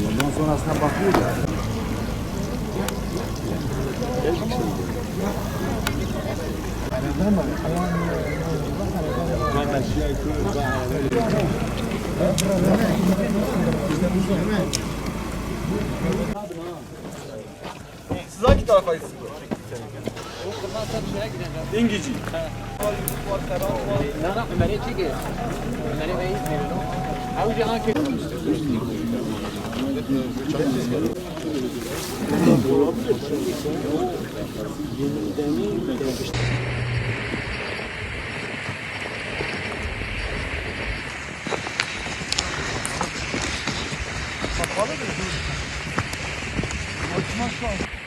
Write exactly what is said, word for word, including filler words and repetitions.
Ondan sonrasına bakıyor ya. Siz hangi tarafa gidiyorsunuz? İngici. Na, na, Ömer'e çekil. Ömer'e ve İzmir'e. Avucu hangi? Kapalı mı? Açma şu an.